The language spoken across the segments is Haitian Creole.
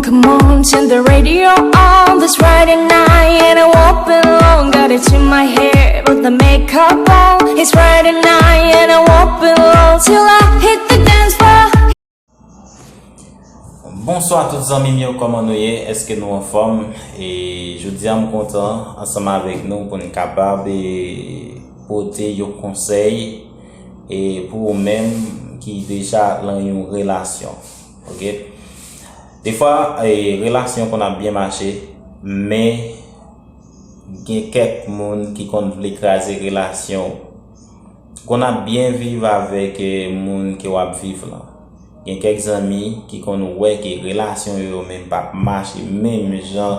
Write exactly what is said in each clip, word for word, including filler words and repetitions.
Come on, turn the radio on this Friday night, and I won't be long. Got it in my hair, put the makeup on. It's Friday night, and I won't be long till I hit the dance floor. Bonswa tout zanmi m yo, kòman nou ye? Èske nou anfòm? E jodi a m kontan ansanm avèk nou pou n kapab e, pote yon konsèy e, pou ou menm ki deja lan yon relasyon. Ok? Defwa, e, relasyon konn ap byen mache, men gen kèk moun ki konn vle kraze relasyon ou. Ou konn ap byen viv avèk e, moun ke w ap viv lan. Gen kèk zanmi ki konn wè ke relasyon yo menm p ap mache menm jan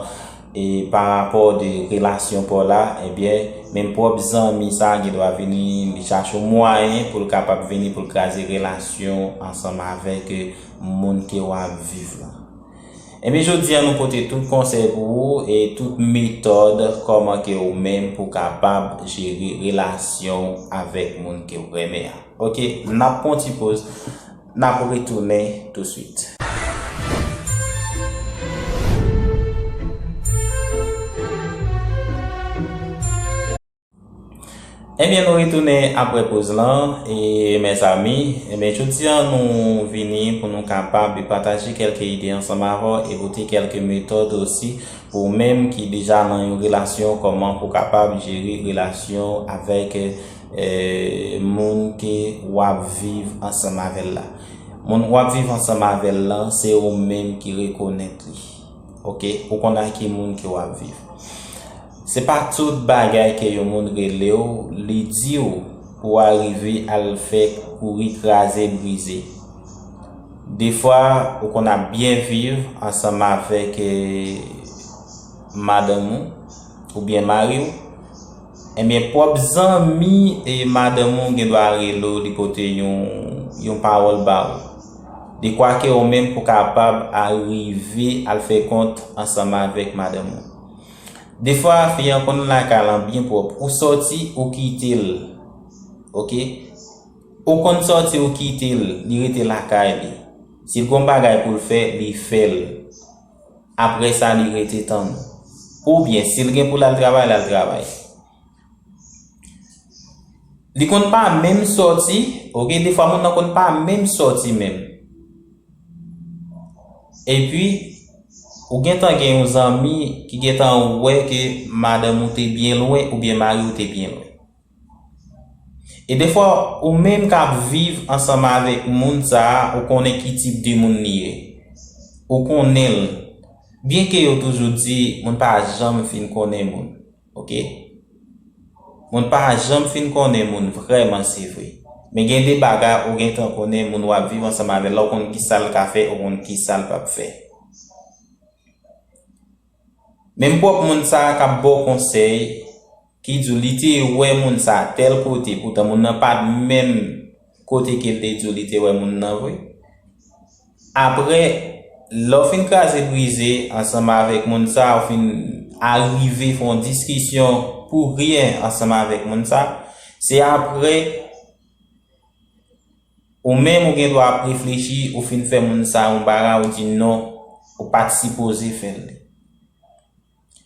e, pa rapò de relasyon pa w la, ebyen, menm pwòp zanmi sa a gen dwa vini, li chache yon mwayen pou l kapab vini pou l kraze relasyon ansanm avèk e, moun ke w ap viv lan. Ebyen, jodi a nou pote tout konsèy pou ou e tout metòd kòman ke ou menm pou kapab jere relasyon w avèk moun ke w renmen an. Ok, n ap pran ti poz, n ap retounen touswit. Ebyen, nou retounen apre poz lan, e mezanmi, ebyen, jodi a nou vini pou nou kapab pataje kèlke ide ansanm avè w e pote kèlke metòd osi pou ou menm ki deja nan yon relasyon, kòman pou kapab jere relasyon avèk e, moun ke w ap viv ansanm avè l la. Moun w ap viv ansanm avè l lan, se ou menm ki rekonèt li. Ok? Ou konn ak ki moun ke w ap viv. Se pa tout bagay ke yon moun rele w, li di w pou w arive al fè kouri kraze brize. Defwa, ou konn ap byen viv ansanm avèk e, madanm ou oubyen mari w, ebyen, pwòp zanmi e madanm ou gen dwa rele w, li pote yon, yon pawòl ba ou. Dekwa ke ou menm pou kapab arive al fè kont ansanm avèk madanm ou. Defwa, fi an konn lakay lan byen pwòp. Ou sòti, ou kite l. Ok? Ou konn sòti, ou kite l, li rete lakay li. Si l gon bagay pou l fè, li fè l. Apre sa, li rete tann ou. Oubyen, si l gen pou l al travay, l al travay. Li konn pa menm sòti, ok, defwa moun nan konn pa menm sòti menm. Epi, ou gentan gen yon zanmi ki gentan wè ke madanm ou te byen lwen oubyen mari w te byen lwen. E defwa, ou menm k ap viv ansanm avèk moun sa a, ou konnen ki tip de moun li ye. Ou konnen l. Byenke yo toujou di, moun pa janm fin konnen moun. Ok? Moun pa janm fin konnen moun vrèman, se vre. Men gen de bagay ou gentan konnen moun w ap viv ansanm avè l la, ou konn ki sa l ka fè, ou konn ki sa l p ap fè. Menm pwòp moun sa a k ap ba w konsèy, ki di w li te wè moun sa a tèl kote, poutan moun nan pa t menm kote ke l te di w li te wè moun nan vre. Apre, lè w fin kraze brize ansanm avèk moun sa a, ou fin arive fè yon diskisyon pou ryen ansanm avèk moun sa a, se apre ou menm ou gen dwa ap reflechi, ou fin fè moun sa a yon bagay, ou di non, ou pa t sipoze fè l.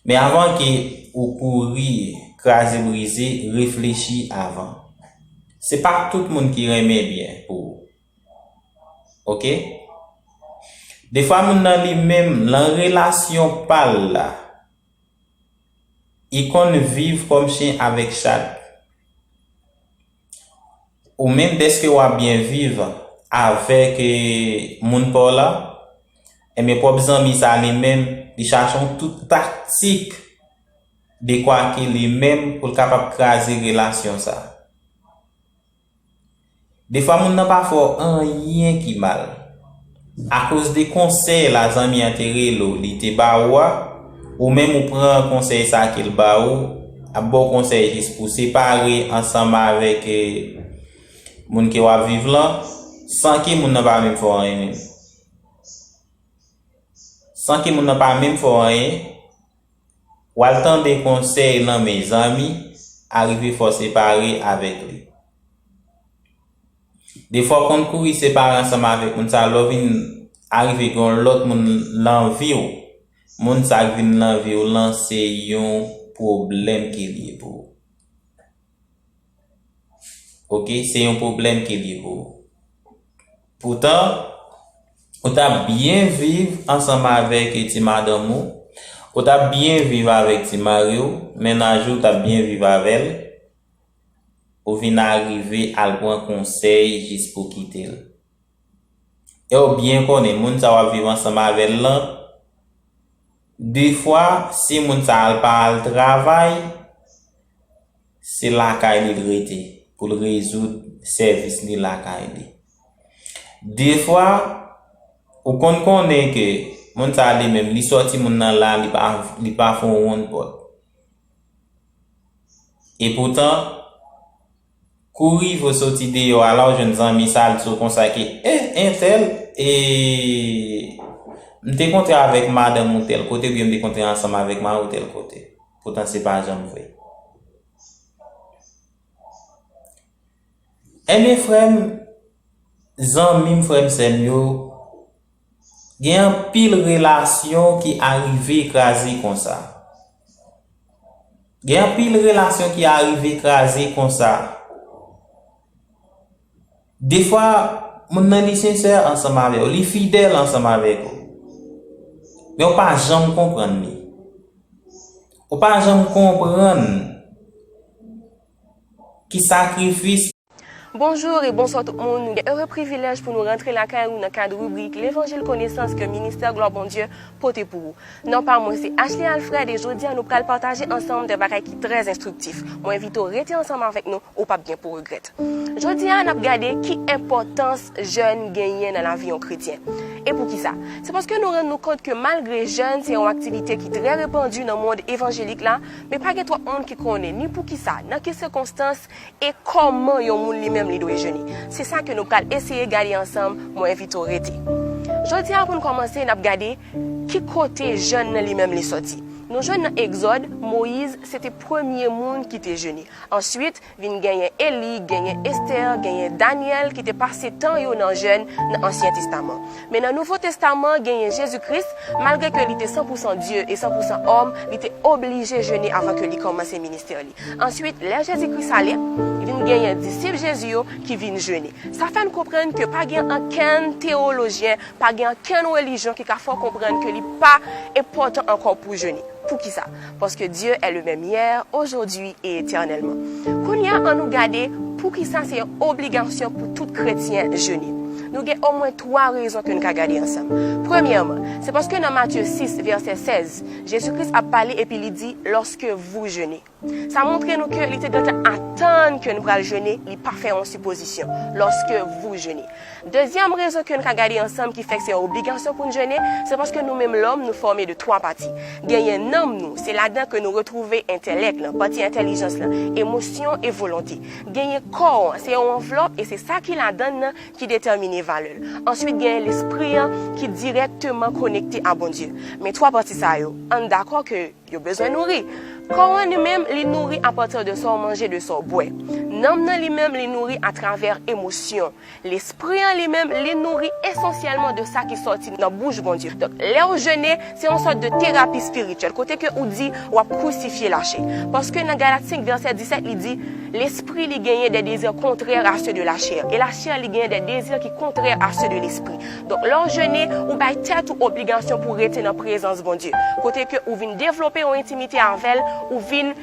Men avan ke ou kouri kraze brize, reflechi avan. Se pa tout moun ki renmen byen pou ou. Ok? Defwa moun nan li menm, lan relasyon pa l la, li konn viv kòm chen avèk chat. Ou menm, dèske w ap byen viv avèk e, moun pa w la, enben, pwòp zanmi sa a li menm, li chache yon tout taktik dekwa ke li menm pou l kapab kraze relasyon sa a. Defwa moun nan pa fè w anyen ki mal. Akoz de konsèy la zanmi an te rele w, li te ba ou a, ou menm ou pran konsèy sa ke l ba ou, ap ba w konsèy jis pou separe ansanm avèk e, moun ke w ap viv lan, san ke moun nan pa menm fè w anyen menm. San ke moun nan pa menm fè w anyen, w al tande konsèy nan men zanmi, arive fè w separe avèk li. Defwa w konn kouri separe ansanm avèk moun sa a, lè w vin arive gen yon lòt moun nan vi w, moun sa k vin nan vi w lan se yon pwoblèm ke l ye pou ou. Oke, se yon pwoblèm ke l ye pou ou. Poutan, ou t ap byen viv ansanm avèk ti madanm ou, ou t ap byen viv avèk ti mari w, mennaj ou t ap byen viv avè l, ou vin arive al pran konsèy jis pou kite l. E w byen konnen, moun sa w ap viv ansanm avè l lan, defwa, si moun sa al pa al travay, se lakay li l rete pou l rezoud sèvis li lakay li. Defwa, ou konn konnen ke moun sa li menm, li sòti moun nan la, li pa, li pa fè yon wonn pòt. E poutan, kou rive w soti deyò a la, w jwenn zanmi sa, l di w konsa ke, eh, entèl, e, m te kontre avèk madanm ou tèl kote, oubyen m te kontre ansanm avèk mari w tèl kote. Poutan, se pa janm vre. Ebyen, frè m, zanmi m, frè m, sè m yo, gen anpil relasyon ki arive kraze konsa. Gen anpil relasyon ki arive kraze konsa. Defwa, moun nan li sensè ansanm avè w, li fidèl ansanm avèk ou. Men w pa janm konprann li. Ou pa janm konprann ki sakrifis. Bonjou e bonswa tout moun. Nou gen ere privilèj pou nou rantre lakay ou nan kad ribrik Levanjil Konesans ke Ministè Glwa Bondye pote pou ou. Non pa mwen se Ashley Alfred e jodi a nou pral pataje ansanm de bagay ki trè enstriktif. Mwen envite w rete ansanm avèk nou, ou p ap gen pou regrèt. Jodi a n ap gade ki enpòtans jèn genyen nan lavi yon kretyen. E poukisa? Se paske nou rann nou kont ke malgre jèn se yon aktivite ki trè repandi nan mond evanjelik la, men pa gen twòp moun ki konnen ni poukisa, nan ki sikonstans e kòman yon moun li menm li dwe jene. Se sa ke nou pral eseye gade ansanm, mwen envite w rete. Jodi a pou n kòmanse, n ap gade ki kote jèn nan li menm li sòti. Nou jwenn nan Egzòd, Moyiz se te premye moun ki te jene. Answit, vin genyen Eli, genyen Estè, genyen Danyèl ki te pase tan yo nan jèn nan Ansyen Testaman. Men nan Nouvo Testaman, genyen Jezi Kris, malgre ke li te san pou san Dye e san pou san òm, li te oblije jene avan ke li kòmanse ministè li. Answit, lè Jezi Kris ale, vin genyen disip Jezi yo ki vin jene. Sa fè n konprann ke pa gen ankenn teyolojyen, pa gen ankenn relijyon ki ka fè w konprann ke li pa enpòtan ankò pou jene. Poukisa? Paske Dieu est le même hier, aujourd'hui et éternellement. Kounye a, ann nou gade poukisa se yon obligasyon pou tout kretyen jene. Nou gen omwen twa rezon ke n ka gade ansanm. Premyèman, se paske nan Matye sis, vèsè sèz, Jezi Kris ap pale epi li di, lorsque vous jeûnez. Sa montre nou ke li te gentan atann ke n pral jene, li pa fè yon sipozisyon. Lorsque vous jeûnez. Dezyèm rezon ke n ka gade ansanm ki fè k se yon obligasyon pou n jene, se paske nou menm lòm, nou fòme de twa pati. Genyen nanm nou, se ladan ke nou retwouve entèlèk lan, pati entèlijans lan, emosyon e volonte. Genyen kò an, se yon anvlòp e se sa ki ladann nan ki detèmine valè l. Answit, genyen lespri an ki dirèkteman konekte a Bondye. Men twa pati sa yo, ann dakò ke yo bezwen nouri. Kò an li menm, li nouri apati de sa w manje, de sa w bwè. Nanm nan li menm, li nouri atravè emosyon. Lespri an li menm, li nouri esansyèlman de sa ki sòti nan bouch Bondye. Donk, lè w jene, se yon sòt de terapi espirityèl, kote ke ou di w ap krisifye lachè. Paske nan Galat senk vèsè disèt, li di, lespri li genyen des désirs contraires à ceux de la chair, e lachè li genyen des désirs ki kontrè a se de lespri. Donk, lè w jene, ou bay tèt ou obligasyon pou rete nan prezans Bondye. Kote ke ou vin devlope yon entimite avè l, ou vin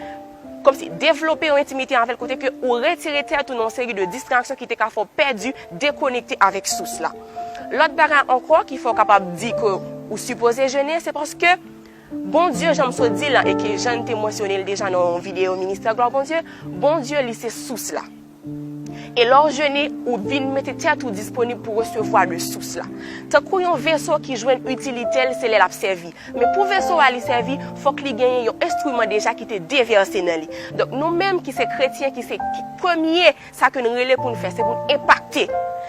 kòmsi devlope yon entimite avè l, kote ke ou retire tèt ou nan yon seri de distraksyon ki te ka fè w pèdi, dekonekte avèk sous la. Lòt bagay ankò ki fè w kapab di ke ou sipoze jene, se paske Bondye, jan m sot di la, e ke jan n te mansyone l deja nan yon videyo Ministè Glwa Bondye, Bondye, li se sous la. E lè w jene, ou vin mete tèt ou disponib pou resevwa de sous la. Tankou yon veso ki jwenn itilite l, se lè l ap sèvi. Men pou veso a li sèvi, fòk li genyen yon enstriman deja ki te devèse nan li. Donk, nou menm ki se kretyen, ki se ki premye, sa ke n rele pou n fè, se pou n enpakte.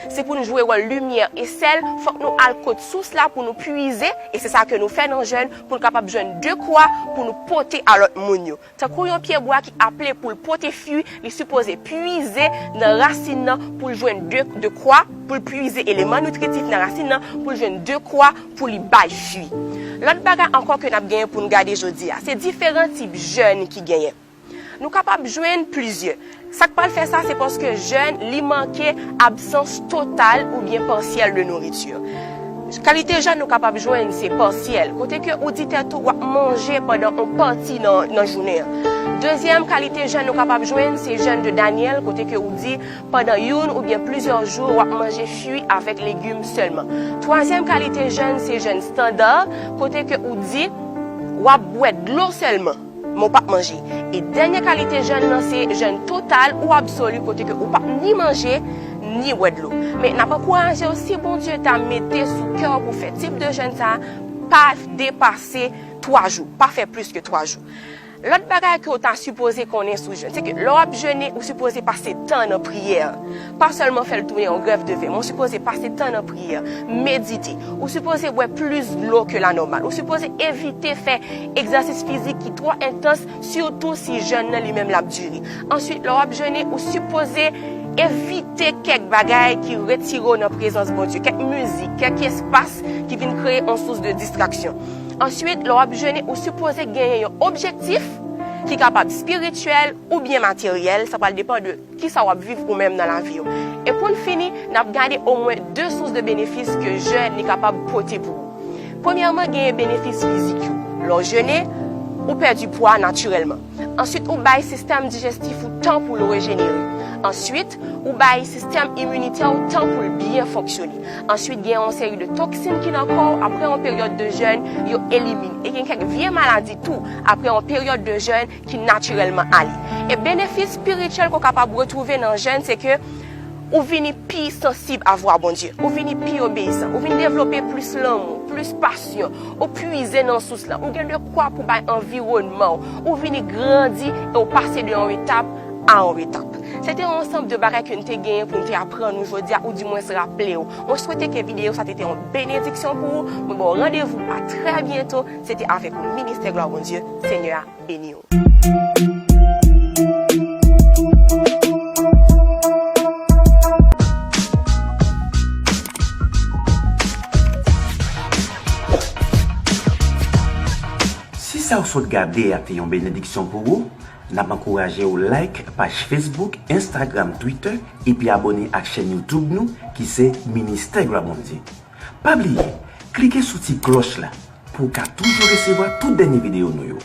Se pou n jwe wòl limyè e sèl, fòk nou al kot sous la pou nou puize, e se sa ke nou fè nan jèn, pou n kapab jwenn dekwa pou nou pote a lòt moun yo. Tankou yon pyebwa ki aple pou l pote fwi, li sipoze puize nan ras rasin nan pou l jwenn de, dekwa pou l pwize eleman nitritif nan rasin nan pou l jwenn dekwa pou li bay fwi. Lòt bagay ankò ke n ap genyen pou n gade jodi a, se diferan tip jèn ki genyen. Nou kapab jwenn plizyè. Sa k pral fè sa, se paske jèn li make absans total oubyen pasyèl de nouriti. Kalite jèn nou kapab jwenn se pasyèl, kote ke ou di tèt ou w ap manje pandan yon pati nan, nan jounen an. Dezyèm kalite jèn nou kapab jwenn se jèn de Danyèl, kote ke ou di pandan youn oubyen plizyè jou w ap manje fwi avèk legim sèlman. Twazyèm kalite jèn se jèn estanda, kote ke ou di w ap bwè dlo sèlman, men w p ap manje. E dènye kalite jèn nan se jèn total ou absoli, kote ke ou p ap ni manje ni bwè dlo. Men n ap ankouraje w, si Bondye ta mete sou kè w pou fè tip de jèn sa a, pa depase twa jou, pa fè plis ke twa jou. Lòt bagay ke w ta sipoze konnen sou jèn, se ke lè w ap jene, ou sipoze pase tan nan priyè. Pa sèlman fè l tounen yon grèv de ven, men w sipoze pase tan nan priyè, medite. Ou sipoze bwè plis dlo ke la nòmal. Ou sipoze evite fè egzèsis fizik ki twò entans, sitou si jèn nan li menm l ap dire. Answit, lè w ap jene, ou sipoze evite kèk bagay ki retire w nan prezans Bondye, kèk mizik, kèk espas ki vin kreye yon sous de distraksyon. Answit, lè w ap jene, ou sipoze genyen yon objektif ki kapab espirityèl oubyen materyèl, sa pral depann de kisa w ap viv ou menm nan lavi w. E pou n fini, n ap gade omwen de sous de benefis ke jèn li kapab pote pou ou. Premyèman, genyen benefis fizik yo. Lè w jene, ou pèdi pwa natirèlman. Answit, ou bay sistèm dijestif ou tan pou l rejenere. Answit, ou bay sistèm iminitè ou tan pou l byen fonksyone. Answit, gen yon seri de toksin ki nan kò w, apre yon peryòd de jèn, yo elimine. E gen kèk vye maladi tou, apre yon peryòd de jèn, ki natirèlman ale. E benefis espirityèl ke w kapab retwouve nan jèn, se ke ou vini pi sansib a vwa Bondye, ou vini pi obeyisan, ou vin devlope plis lanmou, plis pasyon, ou pwize nan sous la, ou gen dekwa pou bay anviwònman w, ou vini grandi e w pase de yon etap a yon etap. Se te yon ansanm de bagay ke n te genyen pou n te aprann ou jodi a, oudimwens raple w. Mwen swete ke videyo sa te te yon benediksyon pou ou. Mwen ba w randevou a trè byento. Se te avèk ou, Ministè Glwa Bondye. Senyè a beni w. Si sa w sot gade a te yon benediksyon pou ou, n ap ankouraje w like paj Facebook, Instagram, Twitter, epi abòne ak chèn YouTube nou ki se Ministè Glwa Bondye. Pa bliye, klike sou ti klòch la pou w ka toujou resevwa tout dènye videyo nou yo.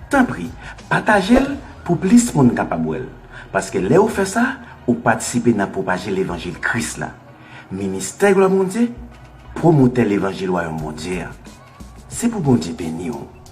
Tanpri, pataje l pou plis moun kapab wè l, paske lè ou fè sa, ou patisipe nan pwopaje levanjil Kris la. Ministè Glwa Bondye, pwomotè levanjil Wayòm Bondye a. Se pou Bondye beni w.